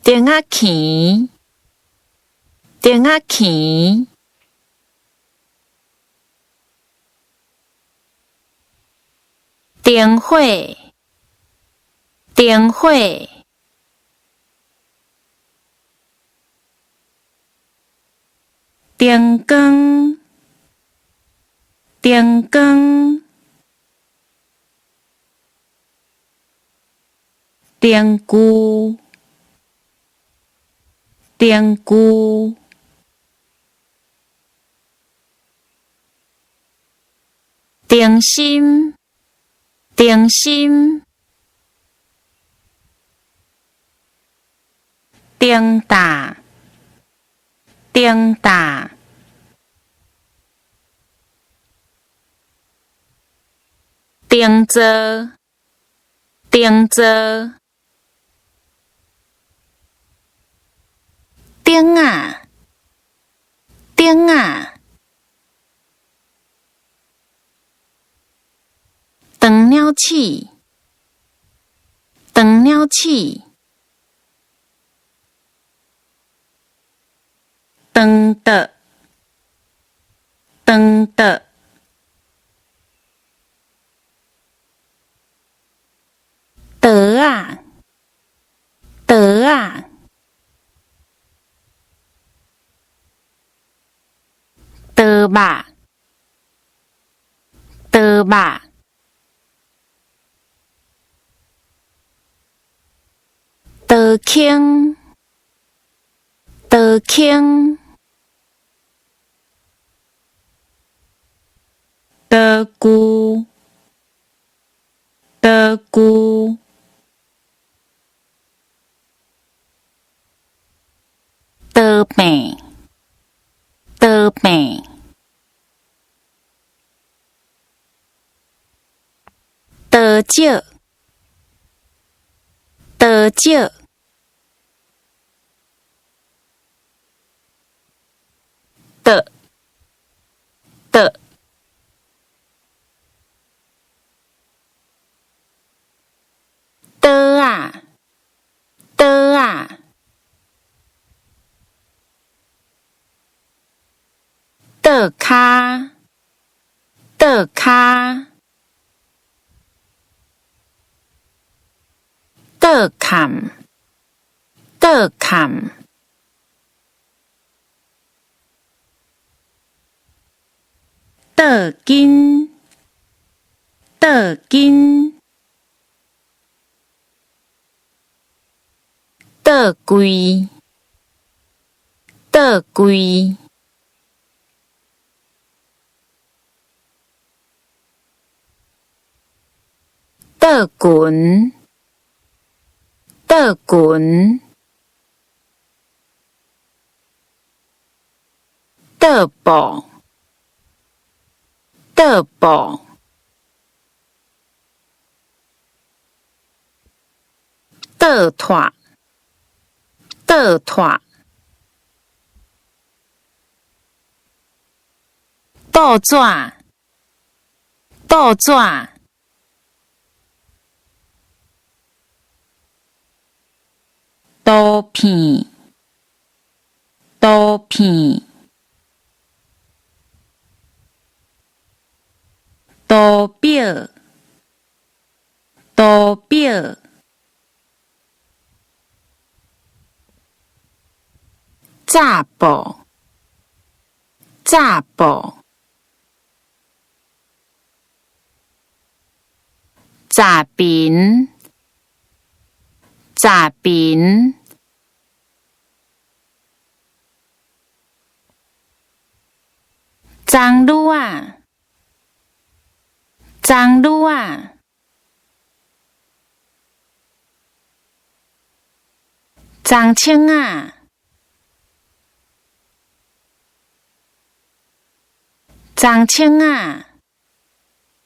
釘仔墘，釘仔墘，燈火，燈火，燈光，燈光，燈具，燈具，燈芯，燈芯，燈罩，燈罩，燈座，燈座，頂仔，頂仔，長鳥鼠，長鳥鼠，長桌，長桌，桌仔，桌仔，桌肉，桌肉，桌坑，桌坑，桌具，桌具，桌柄，桌柄，桌石，桌石，桌，桌，桌仔，桌仔，桌跤，桌跤，桌崁，桌崁，桌巾，桌巾，桌櫃，桌櫃，桌裙，桌裙，桌布，桌布，桌拖，桌拖，倒紙，倒紙，圖片，圖片，圖表，圖表，紮布，紮布，詐貧，詐貧，髒女仔，髒女仔，髒青仔，髒青仔。